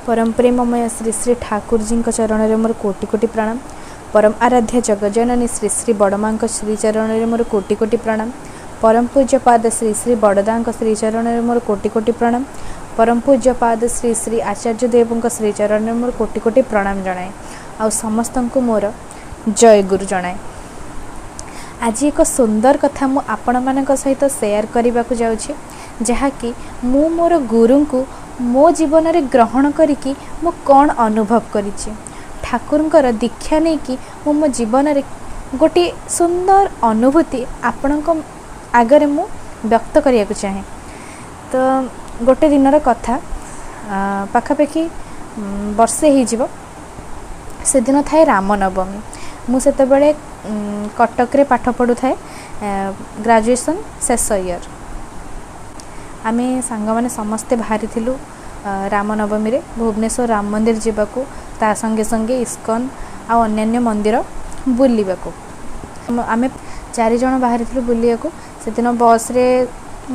ପରମ ପ୍ରେମମୟ ଶ୍ରୀ ଶ୍ରୀ ଠାକୁରଜୀଙ୍କ ଚରଣରେ ମୋର କୋଟି କୋଟି ପ୍ରଣାମ। ପରମ ଆରାଧ୍ୟ ଜଗଜନନୀ ଶ୍ରୀ ଶ୍ରୀ ବଡ଼ମାଙ୍କ ଶ୍ରୀଚରଣରେ ମୋର କୋଟି କୋଟି ପ୍ରଣାମ। ପରମ ପୂଜ୍ୟପାଦ ଶ୍ରୀ ଶ୍ରୀ ବଡ଼ଦାଙ୍କ ଶ୍ରୀଚରଣରେ ମୋର କୋଟି କୋଟି ପ୍ରଣାମ। ପରମ ପୂଜ୍ୟପାଦ ଶ୍ରୀ ଶ୍ରୀ ଆଚାର୍ଯ୍ୟ ଦେବଙ୍କ ଶ୍ରୀଚରଣରେ ମୋର କୋଟି କୋଟି ପ୍ରଣାମ ଜଣାଏ, ଆଉ ସମସ୍ତଙ୍କୁ ମୋର ଜୟଗୁରୁ ଜଣାଏ। ଆଜି ଏକ ସୁନ୍ଦର କଥା ମୁଁ ଆପଣମାନଙ୍କ ସହିତ ସେୟାର କରିବାକୁ ଯାଉଛି, ଯାହାକି ମୁଁ ମୋର ଗୁରୁଙ୍କୁ ମୋ ଜୀବନରେ ଗ୍ରହଣ କରିକି ମୁଁ କ'ଣ ଅନୁଭବ କରିଛି। ଠାକୁରଙ୍କର ଦୀକ୍ଷା ନେଇକି ମୁଁ ମୋ ଜୀବନରେ ଗୋଟିଏ ସୁନ୍ଦର ଅନୁଭୂତି ଆପଣଙ୍କ ଆଗରେ ମୁଁ ବ୍ୟକ୍ତ କରିବାକୁ ଚାହେଁ। ତ ଗୋଟେ ଦିନର କଥା, ପାଖାପାଖି ବର୍ଷେ ହେଇଯିବ। ସେଦିନ ଥାଏ ରାମନବମୀ। ମୁଁ ସେତେବେଳେ କଟକରେ ପାଠ ପଢ଼ୁଥାଏ, ଗ୍ରାଜୁଏସନ୍ ଶେଷ ଇୟର୍। ଆମେ ସାଙ୍ଗମାନେ ସମସ୍ତେ ବାହାରିଥିଲୁ ରାମନବମୀରେ ଭୁବନେଶ୍ୱର ରାମ ମନ୍ଦିର ଯିବାକୁ, ତା ସଙ୍ଗେ ସଙ୍ଗେ ଇସ୍କନ ଆଉ ଅନ୍ୟାନ୍ୟ ମନ୍ଦିର ବୁଲିବାକୁ। ଆମେ ଚାରିଜଣ ବାହାରିଥିଲୁ ବୁଲିବାକୁ। ସେଦିନ ବସ୍ରେ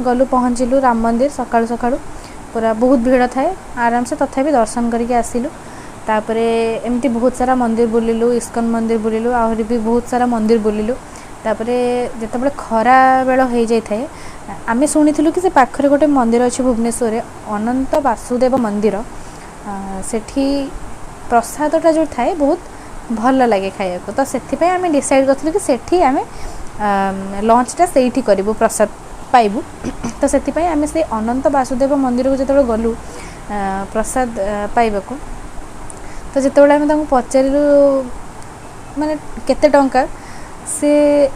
ଗଲୁ, ପହଞ୍ଚିଲୁ ରାମ ମନ୍ଦିର ସକାଳୁ ସକାଳୁ। ପୁରା ବହୁତ ଭିଡ଼ ଥାଏ, ଆରାମସେ ତଥାପି ଦର୍ଶନ କରିକି ଆସିଲୁ। ତାପରେ ଏମିତି ବହୁତ ସାରା ମନ୍ଦିର ବୁଲିଲୁ, ଇସ୍କନ ମନ୍ଦିର ବୁଲିଲୁ, ଆହୁରି ବି ବହୁତ ସାରା ମନ୍ଦିର ବୁଲିଲୁ। ତାପରେ ଯେତେବେଳେ ଖରା ବେଳ ହେଇଯାଇଥାଏ, ଆମେ ଶୁଣିଥିଲୁ କି ସେ ପାଖରେ ଗୋଟେ ମନ୍ଦିର ଅଛି ଭୁବନେଶ୍ୱରରେ, ଅନନ୍ତ ବାସୁଦେବ ମନ୍ଦିର। ସେଠି ପ୍ରସାଦଟା ଯେଉଁ ଥାଏ ବହୁତ ଭଲ ଲାଗେ ଖାଇବାକୁ। ତ ସେଥିପାଇଁ ଆମେ ଡିସାଇଡ଼୍ କରିଥିଲୁ କି ସେଠି ଆମେ ଲଞ୍ଚଟା ସେଇଠି କରିବୁ, ପ୍ରସାଦ ପାଇବୁ। ତ ସେଥିପାଇଁ ଆମେ ସେଇ ଅନନ୍ତ ବାସୁଦେବ ମନ୍ଦିରକୁ ଯେତେବେଳେ ଗଲୁ ପ୍ରସାଦ ପାଇବାକୁ, ତ ଯେତେବେଳେ ଆମେ ତାଙ୍କୁ ପଚାରିଲୁ ମାନେ କେତେ ଟଙ୍କା, ସେ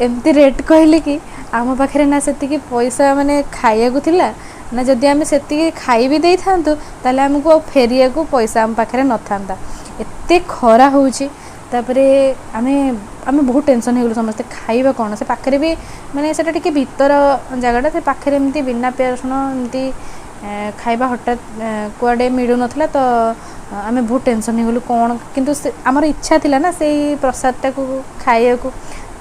ଏମିତି ରେଟ୍ କହିଲେ କି ଆମ ପାଖରେ ନା ସେତିକି ପଇସା ମାନେ ଖାଇବାକୁ ଥିଲା, ନା ଯଦି ଆମେ ସେତିକି ଖାଇ ବି ଦେଇଥାନ୍ତୁ ତାହେଲେ ଆମକୁ ଆଉ ଫେରିବାକୁ ପଇସା ଆମ ପାଖରେ ନଥାନ୍ତା। ଏତେ ଖରା ହେଉଛି। ତାପରେ ଆମେ ବହୁତ ଟେନସନ୍ ହେଇଗଲୁ ସମସ୍ତେ, ଖାଇବା କ'ଣ? ସେ ପାଖରେ ବି ମାନେ ସେଇଟା ଟିକେ ଭିତର ଜାଗାଟା, ସେ ପାଖରେ ଏମିତି ବିନା ପିଆଜ ରସୁଣ ଏମିତି ଖାଇବା ହଠାତ୍ କୁଆଡ଼େ ମିଳୁନଥିଲା। ତ ଆମେ ବହୁତ ଟେନସନ୍ ହେଇଗଲୁ କ'ଣ, କିନ୍ତୁ ସେ ଆମର ଇଚ୍ଛା ଥିଲା ନା ସେଇ ପ୍ରସାଦଟାକୁ ଖାଇବାକୁ।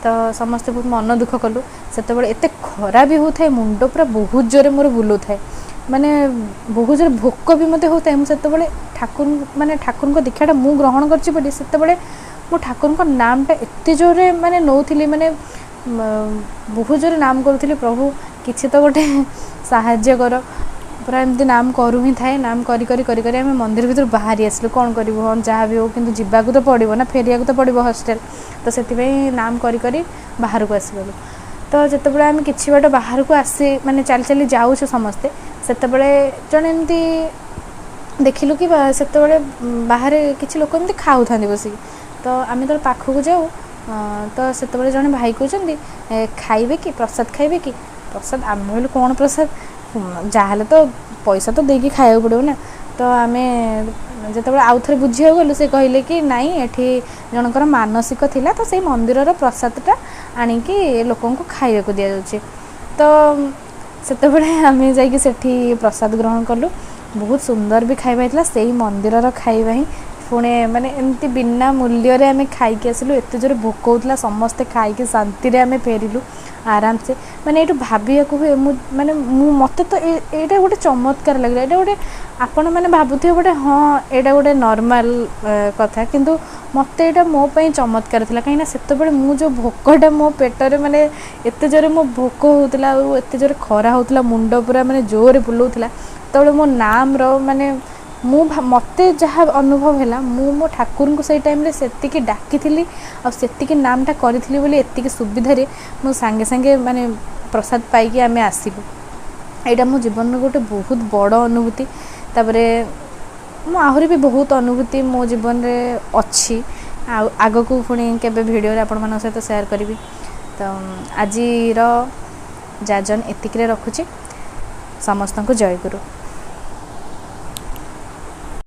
ତ ସମସ୍ତେ ବହୁତ ମନ ଦୁଃଖ କଲୁ। ସେତେବେଳେ ଏତେ ଖରା ବି ହେଉଥାଏ, ମୁଣ୍ଡ ପୁରା ବହୁତ ଜୋରେ ମୋର ବୁଲଉଥାଏ, ମାନେ ବହୁତ ଜୋରେ ଭୋକ ବି ମୋତେ ହେଉଥାଏ। ମୁଁ ସେତେବେଳେ ଠାକୁର ମାନେ ଠାକୁରଙ୍କ ଦୀକ୍ଷାଟା ମୁଁ ଗ୍ରହଣ କରିଛି ବୋଲି ସେତେବେଳେ ମୁଁ ଠାକୁରଙ୍କ ନାମଟା ଏତେ ଜୋରରେ ମାନେ ନେଉଥିଲି, ମାନେ ବହୁତ ଜୋରେ ନାମ କରୁଥିଲି, ପ୍ରଭୁ କିଛି ତ ଗୋଟେ ସାହାଯ୍ୟ କର। ପୁରା ଏମିତି ନାମ କରୁ ହିଁ ଥାଏ। ନାମ କରି କରି କରି କରି ଆମେ ମନ୍ଦିର ଭିତରୁ ବାହାରି ଆସିଲୁ। କ'ଣ କରିବୁ, ହଁ ଯାହା ବି ହଉ କିନ୍ତୁ ଯିବାକୁ ତ ପଡ଼ିବ ନା, ଫେରିବାକୁ ତ ପଡ଼ିବ ହଷ୍ଟେଲ। ତ ସେଥିପାଇଁ ନାମ କରି କରି ବାହାରକୁ ଆସିଗଲୁ। ତ ଯେତେବେଳେ ଆମେ କିଛି ବାଟ ବାହାରକୁ ଆସି ମାନେ ଚାଲି ଚାଲି ଯାଉଛୁ ସମସ୍ତେ, ସେତେବେଳେ ଜଣେ ଏମିତି ଦେଖିଲୁ କି ସେତେବେଳେ ବାହାରେ କିଛି ଲୋକ ଏମିତି ଖାଉଥାନ୍ତି ବସିକି। ତ ଆମେ ଯେତେବେଳେ ପାଖକୁ ଯାଉ, ତ ସେତେବେଳେ ଜଣେ ଭାଇ କହୁଛନ୍ତି, ଖାଇବେ କି ପ୍ରସାଦ, ଖାଇବେ କି ପ୍ରସାଦ? ଆମେ ଭାବିଲୁ କ'ଣ ପ୍ରସାଦ, ଯାହାହେଲେ ତ ପଇସା ତ ଦେଇକି ଖାଇବାକୁ ପଡ଼ିବ ନା। ତ ଆମେ ଯେତେବେଳେ ଆଉ ଥରେ ବୁଝିବାକୁ ଗଲୁ, ସେ କହିଲେ କି ନାଇଁ, ଏଠି ଜଣଙ୍କର ମାନସିକ ଥିଲା, ତ ସେଇ ମନ୍ଦିରର ପ୍ରସାଦଟା ଆଣିକି ଲୋକଙ୍କୁ ଖାଇବାକୁ ଦିଆଯାଉଛି। ତ ସେତେବେଳେ ଆମେ ଯାଇକି ସେଠି ପ୍ରସାଦ ଗ୍ରହଣ କଲୁ। ବହୁତ ସୁନ୍ଦର ବି ଖାଇବା ହେଇଥିଲା, ସେଇ ମନ୍ଦିରର ଖାଇବା ହିଁ ପୁଣି ମାନେ ଏମିତି ବିନା ମୂଲ୍ୟରେ ଆମେ ଖାଇକି ଆସିଲୁ। ଏତେ ଜୋରେ ଭୋକ ହେଉଥିଲା, ସମସ୍ତେ ଖାଇକି ଶାନ୍ତିରେ ଆମେ ଫେରିଲୁ ଆରାମସେ। ମାନେ ଏଇଠୁ ଭାବିବାକୁ ହୁଏ, ମୁଁ ମାନେ ମୁଁ ମୋତେ ତ ଏଇଟା ଗୋଟେ ଚମତ୍କାର ଲାଗିଲା। ଏଇଟା ଗୋଟେ ଆପଣମାନେ ଭାବୁଥିବେ ଗୋଟେ ହଁ ଏଇଟା ଗୋଟେ ନର୍ମାଲ୍ କଥା, କିନ୍ତୁ ମୋତେ ଏଇଟା ମୋ ପାଇଁ ଚମତ୍କାର ଥିଲା। କାହିଁକିନା ସେତେବେଳେ ମୁଁ ଯେଉଁ ଭୋକଟା ମୋ ପେଟରେ ମାନେ ଏତେ ଜୋରେ ମୋ ଭୋକ ହେଉଥିଲା, ଆଉ ଏତେ ଜୋରେ ଖରା ହେଉଥିଲା, ମୁଣ୍ଡ ପୁରା ମାନେ ଜୋରେ ବୁଲଉଥିଲା, ସେତେବେଳେ ମୋ ନାମର ମାନେ ମୁଁ ମୋତେ ଯାହା ଅନୁଭବ ହେଲା, ମୁଁ ମୋ ଠାକୁରଙ୍କୁ ସେଇ ଟାଇମ୍ରେ ସେତିକି ଡାକିଥିଲି ଆଉ ସେତିକି ନାମଟା କରିଥିଲି ବୋଲି ଏତିକି ସୁବିଧାରେ ମୁଁ ସାଙ୍ଗେ ସାଙ୍ଗେ ମାନେ ପ୍ରସାଦ ପାଇକି ଆମେ ଆସିଲୁ। ଏଇଟା ମୋ ଜୀବନର ଗୋଟେ ବହୁତ ବଡ଼ ଅନୁଭୂତି। ତାପରେ ମୁଁ ଆହୁରି ବି ବହୁତ ଅନୁଭୂତି ମୋ ଜୀବନରେ ଅଛି, ଆଉ ଆଗକୁ ପୁଣି କେବେ ଭିଡ଼ିଓରେ ଆପଣମାନଙ୍କ ସହିତ ସେୟାର କରିବି। ତ ଆଜିର ଯାଜନ ଏତିକିରେ ରଖୁଛି। ସମସ୍ତଙ୍କୁ ଜୟଗୁରୁ।